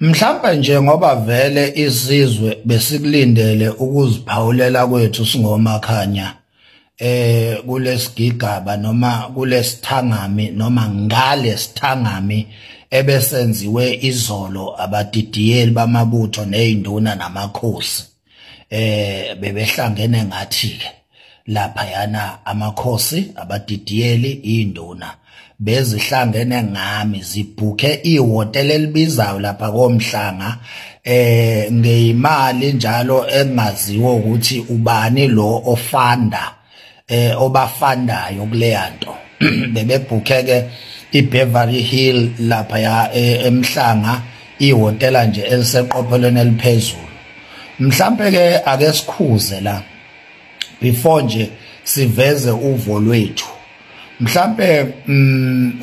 Mhlawumbe nje ngoba vele isizwe besikulindele ukuziphawulela kwethu singomakhanya kulesigigaba noma kulesithangami noma ngalesithangami ebesenziwe izolo abadidiyeli bamabutho nezinduna namakhosi bebehlangene ngathi ke lapha yana amakhosi abadidiyeli induna bezihlangene ngami zibhukhe ihhotel elibizayo lapha koMhlanga ngeyimali njalo engaziwa ukuthi ubani lo ofanda obafandayo kuleyanto. Bebebhukhe ke iBeverly Hill lapha ya eMhlanga, ihhotela nje eliseqophelweni eliphezulu. Mhlambe ke ake sikhuze la before nje siveze uvo lwethu. Mhlambe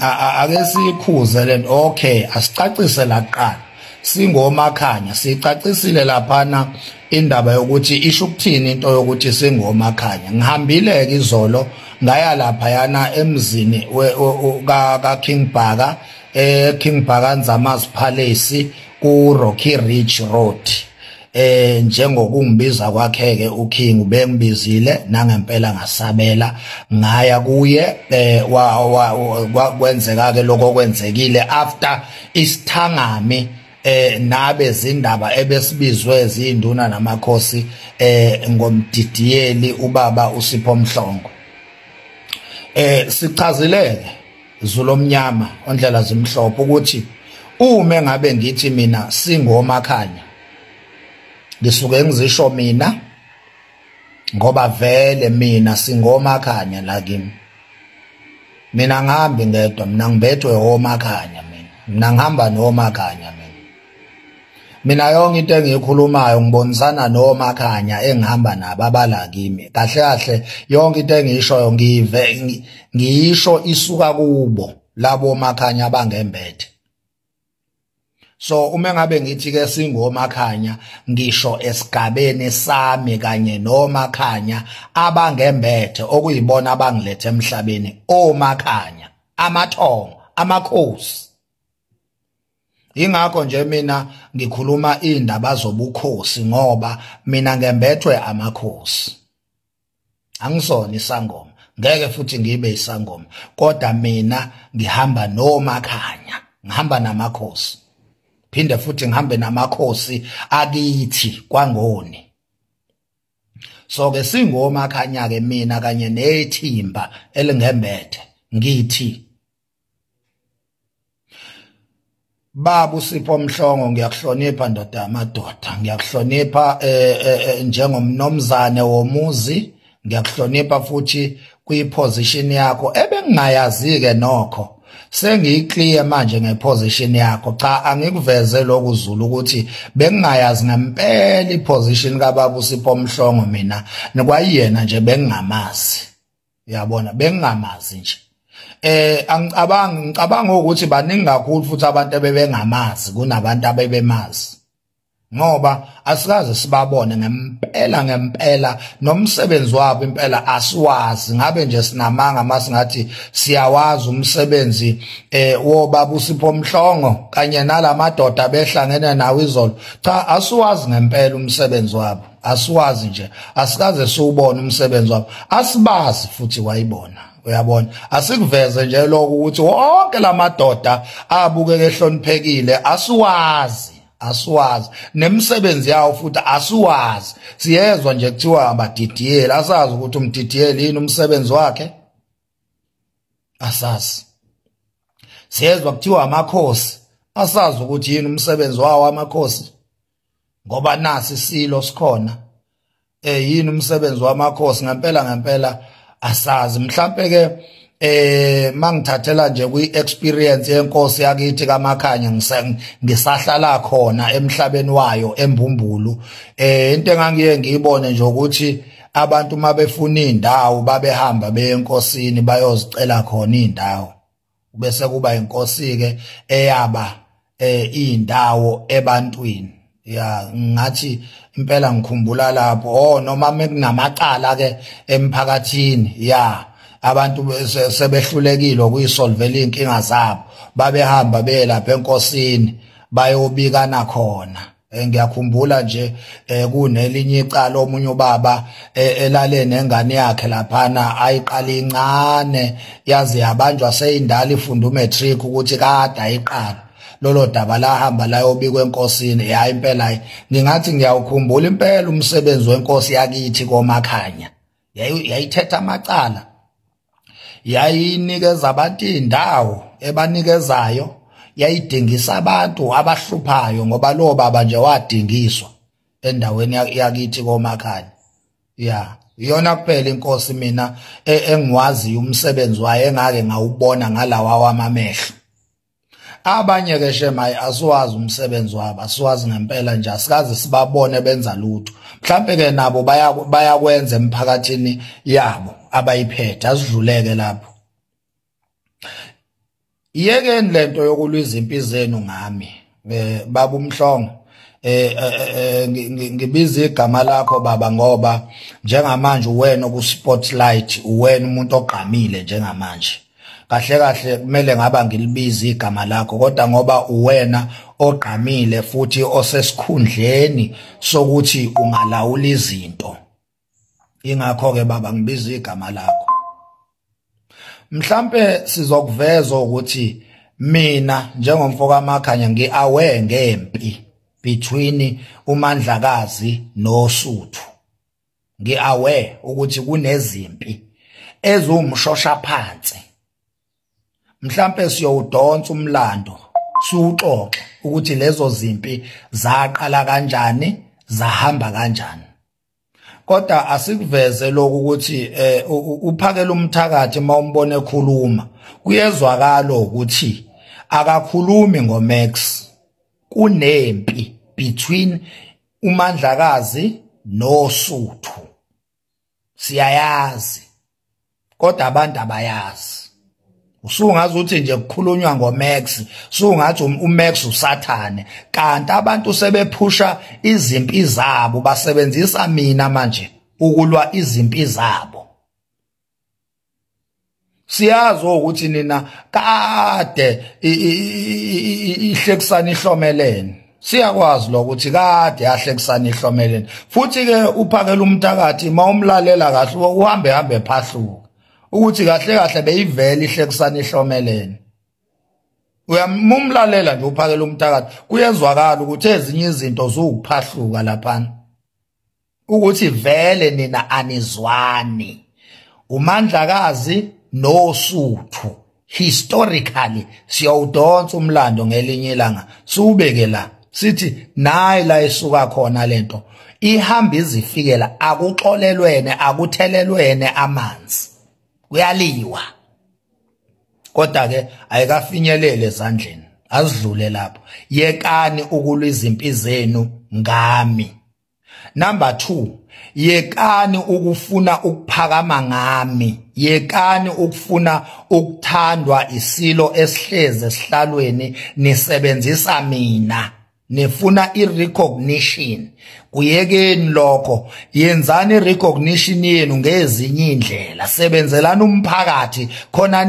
ake sikhuze lento. Okay, asicacise la kuqala. Singomakhanya sicacisile laphana indaba yokuthi isho ukuthini into yokuthi singomakhanya. Ngihambile ke izolo ngaya lapha yana emzini ka King Bhaka, King Bhaka Nzama's Palace ku Rocky Ridge Road. Njengokungibiza kwakhe ke uKing ubengibizile nangempela ngasabela ngaya kuye. Kwenzeka ke lokho kwenzekile after isithangami nabe zindaba ebesibizwe zinduna namakhosi ngomdidiyeli ubaba uSipho Mhlongo. Sichazileke Zulu omnyama ondlela zimhlophe ukuthi uma ngabe ngithi mina singomakhanya ngisuke ngizisho mina ngoba vele mina singomakhanya la kimi. Mina ngihambi ngedwa, mina ngibethwe omakhanya, mina ngihamba nomakhanya. Mina yonke into engiyikhulumayo ngibonisana nomakhanya engihamba nabo abala kimi. Kahle kahle yonke into engiyishoyo ngiyisho isuka kubo labo makhanya abangembethe. So uma ngabe ngithi ke singomakhanya ngisho esigabeni sami kanye nomakhanya abangembethe okuyibona abangilethe emhlabeni, omakhanya, amathongo, amakhosi. Ingakho nje mina ngikhuluma indaba zobukhosi ngoba mina ngembethwe amakhosi. Angisona isangoma, ngeke futhi ngibe isangoma, kodwa mina ngihamba nomakhanya, ngihamba namakhosi. Phinde futhi ngihambe namakhosi akithi kwaNgoni. So ke singomakhanya ke mina kanye nethimba elingembethe ngithi Baba uSipho Mhlongo, ngiyakuhlonipha ndoda yamadoda, ngiyakuhlonipha njengomnomzane womuzi, ngiyakuhlonipha futhi kwiposition yakho ebengingayazi ke nokho. Sengiyiclear manje ngeposition yakho. Cha, angikuveze lokhu Zulu ukuthi bengingayazi ngempela iposition kaBaba uSipho Mhlongo mina, nikwayena nje bengingamazi. Uyabona, bengingamazi nje. Angicabangi, ngicabanga ukuthi baningi kakhulu futhi abantu ebebengamazi kunabantu abebemazi, ngoba asikaze sibabone ngempela ngempela nomsebenzi wabo impela asiwazi. Ngabe nje sinamanga masingathi siyawazi umsebenzi wobaba uSipho Mhlongo kanye nalamadoda behlangene nawo izolo. Cha, asiwazi ngempela umsebenzi wabo, asiwazi nje, asikaze siwubone umsebenzi wabo, asibazi futhi wayibona. Uyabona, asikuveze nje lokho ukuthi wonke lamadoda abukeke ehloniphekile asiwazi, asiwazi nemisebenzi yawo futhi asiwazi. Siyezwa nje kuthiwa abadidiyeli, asazi ukuthi umdidiyeli yini umsebenzi wakhe, asazi. Siyezwa kuthiwa amakhosi, asazi ukuthi yini umsebenzi wawo amakhosi, ngoba nasi isilo sikhona. Yini umsebenzi wamakhosi ngempela ngempela asazi. Mhlambe ke mangithathela nje kwi experience yenkosi yakithi kaMakhanya ngisahlala khona emhlabeni wayo eMbumbulu, into engangiye ngiyibone nje ukuthi abantu mabefuna indawo babehamba beye enkosini bayozicela khona indawo, bese kuba inkosi ke eyaba indawo ebantwini. Ya, ngathi impela ngikhumbula lapho noma mekunamacala ke emphakathini, ya abantu sebehlulekile ukuyisolvela inkinga zabo, babehamba beye lapha enkosini bayobikana khona. Ngiyakhumbula nje kunelinye icala omunye ubaba elale nengane yakhe laphana, ayiqala incane yaze yabanjwa seyindala ifunda umatric ukuthi kade ayiqala. Lolo daba lahamba layobikwa enkosini. Ya impela ngingathi ngiyawukhumbula impela umsebenzi wenkosi yakithi koMakhanya. Yayithetha amacala, yayinikeza abantu indawo ebanikezayo, yayidingisa abantu abahluphayo, ngoba lo baba nje wadingiswa endaweni yakithi koMakhanya. Ya, iyona kuphela inkosi mina engiwaziyo umsebenzi wayo engake ngawubona ngalawa wamamehlo. Abanye ke shemayi asiwazi umsebenzi wabo, asiwazi ngempela nje, asikaze sibabone benza lutho. Mhlambe ke nabo bayakwenza emphakathini yabo abayiphethe, asidluleke lapho. Yekeni lento yokulwa izimpi zenu ngami, baba uMhlongo. Ngibiza igama lakho baba ngoba njengamanje uwena ku spotlight, uwena umuntu ogqamile njengamanje. Kahle kahle kumele ngaba ngilibiza igama lakho, kodwa ngoba uwena ogqamile futhi osesikhundleni sokuthi ungalawula izinto, ingakho ke baba ngibiza igama lakho. Mhlambe sizokuveza ukuthi mina njengomfo kaMakhanya ngi-aware ngempi between uMandlakazi noSuthu. Ngi-aware ukuthi kunezimpi eziwumshosha phansi. Mhlambe siyowudonsa umlando siwuxoxe ukuthi lezo zimpi zaqala kanjani, zahamba kanjani. Kodwa asikuveze lokhu ukuthi uphakela umthakathi mawumbone ekhuluma, kuyezwakala ukuthi akakhulumi ngoMax. Kunempi between uMandlakazi noSuthu, siyayazi, kodwa abantu abayazi. Usungazi ukuthi nje kukhulunywa ngoMax, sungathi uMax usathane, kanti abantu sebephusha izimpi zabo, basebenzisa mina manje ukulwa izimpi zabo. Siyazi ukuthi nina kade ihlekisana ihlomelene, siyakwazi lokuthi kade yahlekisana ihlomelene. Futhi ke uphakela umthakathi mawumlalela kahle uhambe hambe phahluka ukuthi kahle kahle beyivela ihlekisana ihlomelene. Uyamumlalela nje uphakela umthakathi, kuyezwakala ukuthi ezinye izinto zukuphahluka laphana, ukuthi vele nina anizwani uMandlakazi noSuthu. Historically siyawudonsa umlando ngelinye ilanga siubeke la, sithi nayi la isuka khona lento, ihamba izifikela, akuxolelwene, akuthelelwene amanzi, kuyaliwa. Kodwa ke ayikafinyelele ezandleni, azidlule lapho. Yekani ukulwa izimpi zenu ngami. Number 2, yekani ukufuna ukuphakama ngami, yekani ukufuna ukuthandwa isilo esihleze esihlalweni nisebenzisa mina, nifuna i-recognition. Kuyekeni lokho, yenzani i-recognition yenu ngezinye indlela, sebenzelani umphakathi khona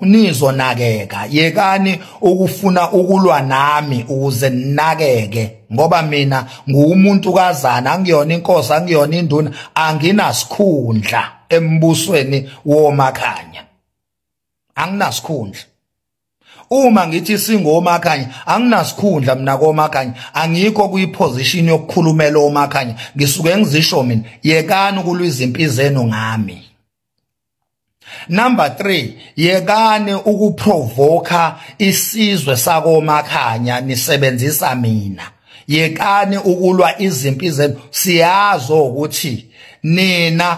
nizonakeka. Yekani ukufuna ukulwa nami ukuze ninakeke, ngoba mina ngumuntu kazana, angiyona inkosi, angiyona induna, anginasikhundla embusweni woMakhanya, anginasikhundla. Uma ngithi singoMakhanya, anginasikhundla mina koMakhanya, angikho kuyiposition yokukhulumela oMakhanya. Ngisuke ngizisho mina, yekani ukulwa izimpi zenu ngami. Number 3, yekani ukuprovoka isizwe sakoMakhanya nisebenzisa mina. Yekani ukulwa izimpi zenu. Siyazi ukuthi nina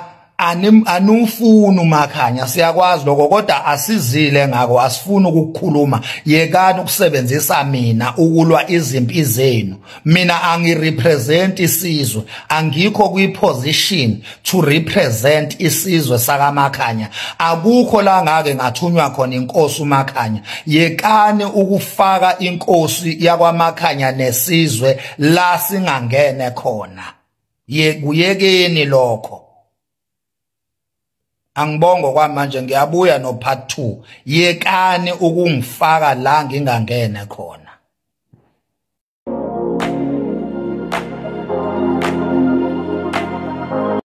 anufuni uMakhanya, siyakwazi lokho, kodwa asizile ngako, asifuni ukukhuluma. Yekani ukusebenzisa mina ukulwa izimpi zenu. Mina angirepresent isizwe, angikho kwiposition to represent isizwe sakaMakhanya. Akukho la ngake ngathunywa khona inkosi uMakhanya. Yekani ukufaka inkosi yakwaMakhanya nesizwe la singangene khona. Yekuyekeni lokho. Angibongo kwamanje, ngiyabuya no part 2. Yekani ukungifaka la ngingangene khona.